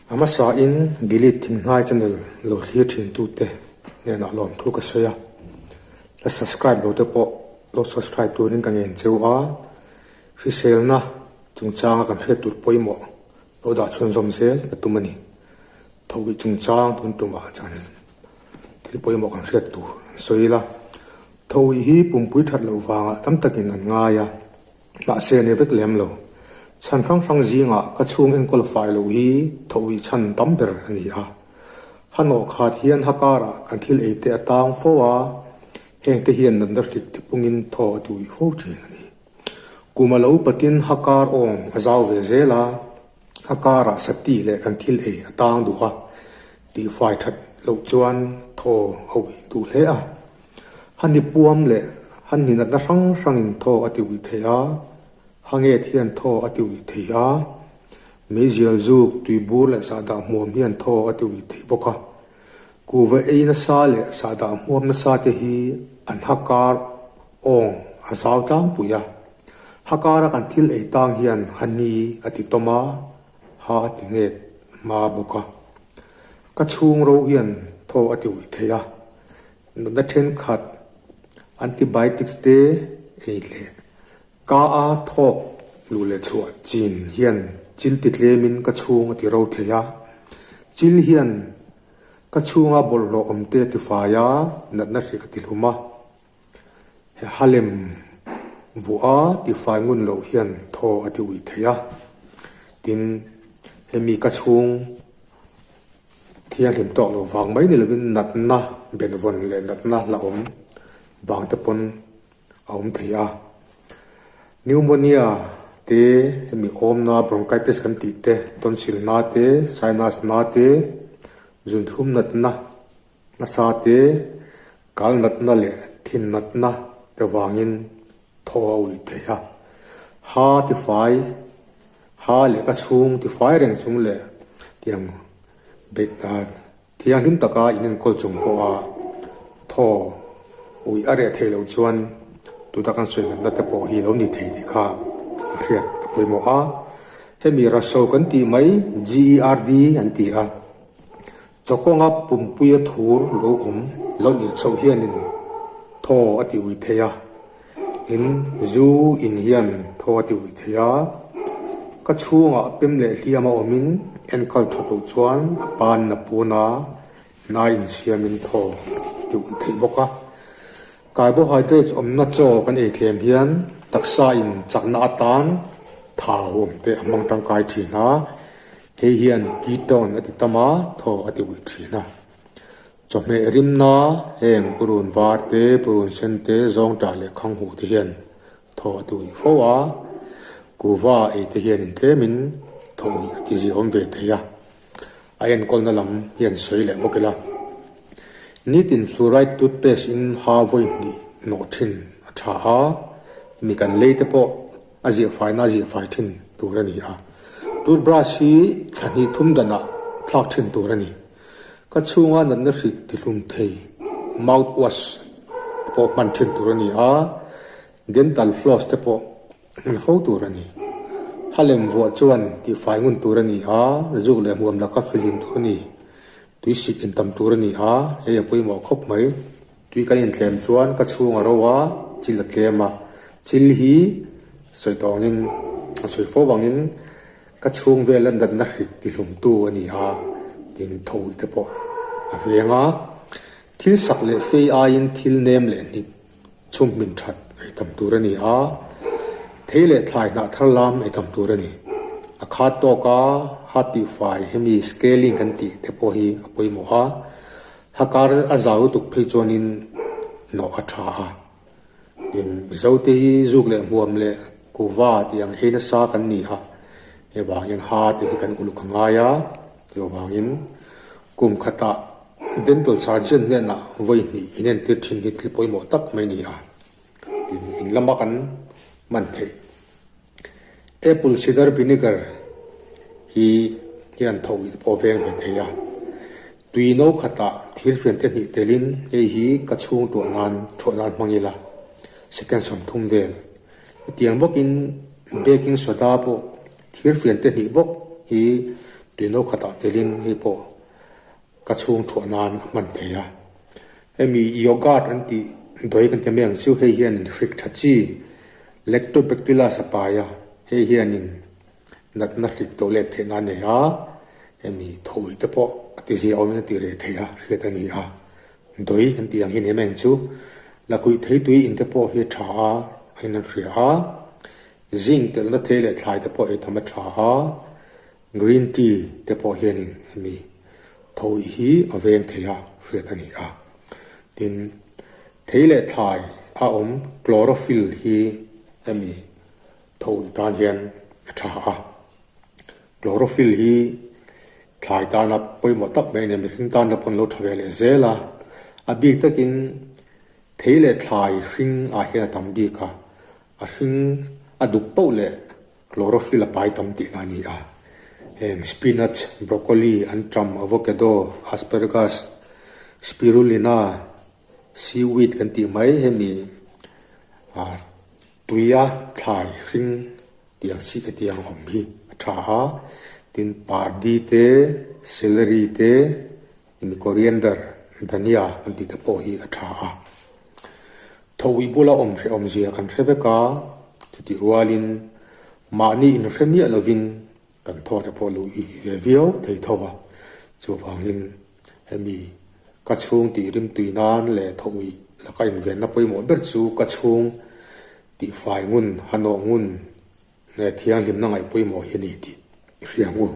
A hmasain Gilead Thinhnai channel lo thlir thintute hnenah lawmthu ka sawi a, la subscribe lo te pawh lo subscribe turin ka ngen cheu a, hriselna chungchanga kan hriat tur pawimawh lo dah chhunzawm zel ka tum a ni. Thawih chungchang tun tumah chuan thil pawimawh kan hriat tur an sawi ila, thawih hi pumpui that loh vangah tam takin an ngai a. Mahse a ni vek lem lo. Chhan hrang hrang zingah ka chhung enkawl fai loh hi thawhwih chhan tam ber a ni a. Hanawh khat hian ha karah kan thil ei te a tang fo a, heng te hian natna hrik ti pungin thaw a tiuih fo thin a ni. Kum a lo patin ha kar awng a zau ve zel a, ha karah sati leh kan thil ei a tang duh a, tihfai that loh chuan thaw a uih duh hle a. Ha ni puam leh ha ni natna hrang hrangin thaw a ti uih thei a, ha nget hian thaw a ti uih thei a, meizial zuk, tuibur leh sahdah hmuam hian thaw a ti uih thei bawk a. Kuhva ei nasa leh sahdah hmuam nasa te hi an ha kar awng a zau tlangpui a. Ha kara kan thil ei tang hian ha ni a ti tawm a, ha a ti nget hma bawk a. Ka chhung ro hian thaw a ti uih thei a. Natna thenkhat antibiotics te ei leh ka a thawk luh leh chhuah chin hian chil ti tlemin ka chhung a ti ro thei a. Chil hian ka chhunga bawlhhlawh awm te a ti fai a, natna hrik a ti hlum a. He halem vuah a tifai ngun loh hian thaw a ti uih thei a. Tin, hemi ka chhung thianghlim tawk loh vang mai ni lovin natna benvawn leh natna hlauhawm vang te pawn a awm thei a. Pneumonia te, hemi awmna bronchitis kan tih te, tonsil na te, sinus na te, zunthlum natna nasa te, Kal natna leh thin natna te vangin thaw a uih thei a. Ha tifai, ha leh ka chhung tifai reng chung leh tiang bet thianghlim taka in enkawl chung pawha thaw uih a reh theih loh chuan tuna kan sawi natna te pawh hi lo ni thei tih kha a hriat a pawimawh a. Hemi raso kan tih mai GERD an ti a. Chawkawnga pumpuia thur lo awm lo irh chhoh hianin thaw a ti ui thei a, in zu in hian thaw a ti ui thei a, ka chhungah pem leh hliam a awmin enkawl tha loh chuan a pan na pun a, hnai insiamin thaw a ti ui thei bawk a. Carbohydrates awmna chaw kan ei tlem hian taksa in chakna atan tha huam te a hmang tangkai thin a. Hei hian ketone a ti tam a, thaw a ti uih thin a. Chawhmeh rimna heng purun var te, purun sen te, zawngtah leh khanghuh te hian thaw a ti uih fo a. Kuva ei te hian intlemin thaw uih a ti ziahawm ve thei a. A enkawlna lam hian sawi leh bawk ila. Nitin fluoride toothpaste in ha vawi hnih nawh thin a tha a, mi kan lei te pawh A ziahfaina a ziahfai thin tur a ni a. Toothbrush hi thla hnih thum danah thlak thin tur a ni. Ka chhunga natna hrik tihlum thei mouthwash te pawh hman thin tur a ni a, dental floss te pawh hman fo tur a ni. Halem vuah chuan tihfai ngun tur a ni a, zuk leh hmuam laka fihlim tur a ni. Tuisik intam tur a ni a, hei a pawimawh khawp mai. Tui kan intlem chuan ka chhung a ro a, chil a tlem a. Chil hi sawi tawh angin, a sawi fo angin ka chhung vel a natna hrik tihlumtu a ni a, tin thawih te pawh a veng a. Thil sak leh fei aiin thil nem leh hnip chhum hmin that ei tam tur a ni a, thei leh thlai hnah thar lam ei tam tur a ni. A khat tawk a, ha tihfai hemi scaling kan tih te pawh hi a pawimawh a. Ha kar a zau lutuk phei chuanin hnawh a tha a, tin Mizote hi zuk leh hmuam leh kuva tih ang ei nasa kan ni a, hei vangin ha te hi kan uluk a ngai a, chuvangin kum khatah dental surgeon hnenah vawi hnih inentir thin hi thil pawimawh tak mai a ni a, tin in lama kan hman theih. Apple cider vinegar hi hian tho in pawh veng ve thei a, tui no khatah thil fian te hnih telin hei hi ka chhung tuah nan thuah nan hmang ila second 30 vel. Hetiang bawkin baking soda pawh thil fian te hnih bawk hi. Tui no khatah telin hei pawh ka chhung thuah nan a hman thei a. Hemi yogurt an tih dawi kan ti mai ang chu hei hianin hrik tha chi Lactobacillus a pai a, hei hianin natna hrik do let theihna a nei a, hemi thawih te pawh a ti zia awmin a ti reh thei a hriat a ni a. Dawi kan tih ang hi ni mai ang chu lakhuih thei tui in te pawh hi a tha a, a in an hria a, zinc telhna thei leh thlai te pawh ei tam a tha a. Green tea te pawh hianin hemi thawih hi a veng thei a hriat a ni a. Tin, thei leh thlai a awm chlorophyll hi hemi thawih tan hian a tha a. Chlorophyll hi thlai tana pawimawh tak mai a ni a, mihring tana pawn lo tha ve leh zel a. A bik takin thei leh thlai hring ah hian a tam bik a, a hring a duk pauh leh Chlorophyll a pai tam tihna a ni a. Heng spinach, broccoli, anṭam, avocado, asparagus, spirulina, seaweed kan tih mai hemi ah tuia thlai hring tiang si hetiang awm hi a tha a. Tin pardi te, celery te, hemi coriander, dhania kan tih te pawh hi a tha a. Thawih bula awm hrehawm zia kan hre vek a, chutih rualin mahni inhre miah lovin kan thaw te pawh luh i ve viau thei tho a. Chuvangin hemi ka chhung tih rimtui nan leh thawih laka invenna pawimawh ber chu ka chhung tihfai ngun, hanawh ngun leh thianghlimna ngaih pawimawh hi a ni tih i hria ang u.